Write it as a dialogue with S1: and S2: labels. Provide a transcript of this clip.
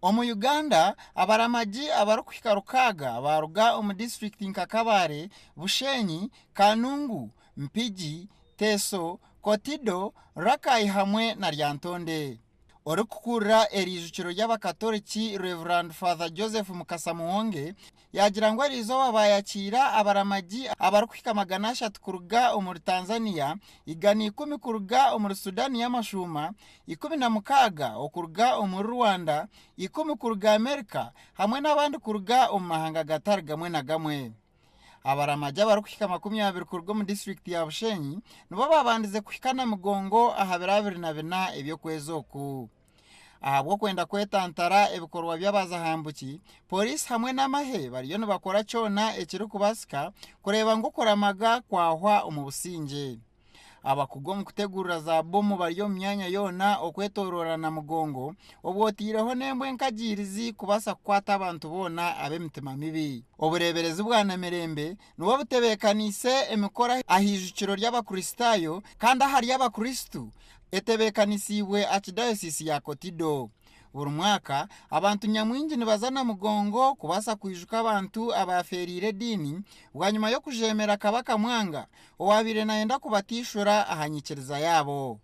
S1: Omu Uganda, abaramagi abarikuhika 600 baaruga omu disiturikiti nka Kabale, Bushenyi, Kanungu, Mpigi, Teso, Kotido, Rakai hamwe na Lyantonde. Orikukurira eriijukiro ry'abakatoriki Rev. Father Joseph Mukasa Muwonge yaagira ngu eriizooba baayakiira abaramagi abarikuhika 300 kuruga omuri Tanzania, 110 kuruga omuri Sudan y'amashuuma, 16 okuruga omuri Rwanda, 10 kuruga Amerika hamwe n'abandi kuruga omu mahanga gatari gamwe na gamwe. Abaramagi abarikuhika 20 kuruga omu disiturikiti ya Bushenyi nibo babandize kuhika Namugongo aha biro 24 eby'okwezi oku. Ahabw'okwenda kwetantara ebikorwa by'abazahambuki, pooriisi hamwe n'amahe bariyo nibakora kyona ekirikubaasika kureeba ngu okuramaga kwahwa omu busingye. Abakugu omu kutegurira za bomu bari omu myanya yoona okwetoroora Namugongo obwo otaireho n'embwa enkagiirizi kubaasa kukwata abantu boona ab'emitima mibi. Obureeberezi bwa Namirembe nibwo butebeekaniise emikoro aha ijukiro ry'Abakristaayo kandi ahari Abakristu etebeekanisiibwe Archdiocese ya Kotido. Buri mwaka, abantu nyamwingi nibaza Namugongo kubaasa kwijuka abantu abaafeereire ediini bwanyima y'okujeemera Kabaka Mwanga owaabaire naayenda kubateishura aha nyikiriza yaabo.